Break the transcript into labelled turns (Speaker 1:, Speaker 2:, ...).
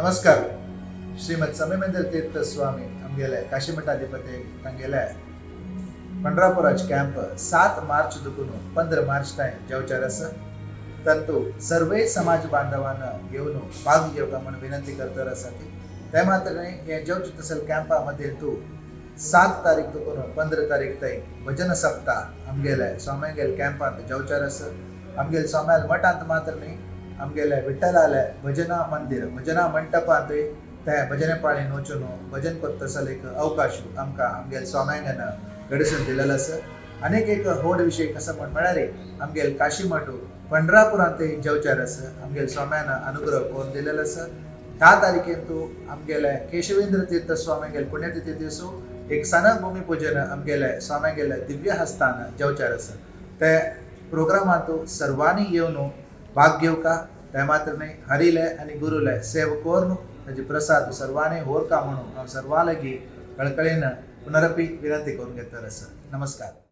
Speaker 1: नमस्कार. श्रीमद समयमंदिर तीर्थ स्वामी आमगेले काशीमठाधिपती तांगेले पंढरापुराच कॅम्प 7 मार्च दुकून 15 मार्च तांय जेवचार आसा. तांतू सर्वे समाज बांधवांना येवन भाग घेवका म्हूण विनंती करतर आसा. ती ते मात्र न्ही, हे जेवचे तसल कॅम्पामध्ये तूं 7 तारीख दुकून 15 तारीख थंय भजन सप्ताह आमगेले स्वाम्यांगेले कॅम्पांत जेवचार आसा. आमगेले स्वाम्याल मठांत मात्र न्ही, आमगेले विठ्ठलाले भजना मंदिर, भजना मंटपांतूय ते भजने पाळी वचून भजन करता एक अवकाश आमकां आमगेले स्वाम्यांगन घडसून दिलेलो आसा. अनेक एक व्हड विशय कसो म्हण म्हळ्यार आमगेले काशी मठ पंढरापुरांतय जेवचार आसा. आमगेले स्वाम्यान अनुग्रह करून दिलेलो आसा. 10 तारखेन तूं आमगेले केशवेंद्र तीर्थ स्वाम्यांगेले पुण्यतिथी दिवसू एक सण भूमिपूजन आमगेले स्वाम्यांगेले दिव्य हस्तान जेवचार आसा. ते प्रोग्रामांतू सर्वांनी येवन भाग घेवका. ते मात्र न्ही, हरिले आनी गुरुले सेवा करून ताजे प्रसाद सर्वांनी होरका म्हणून हांव सर्वां लागीं कळकळीन पुनरपी विनंती करून घेतर आसा. नमस्कार.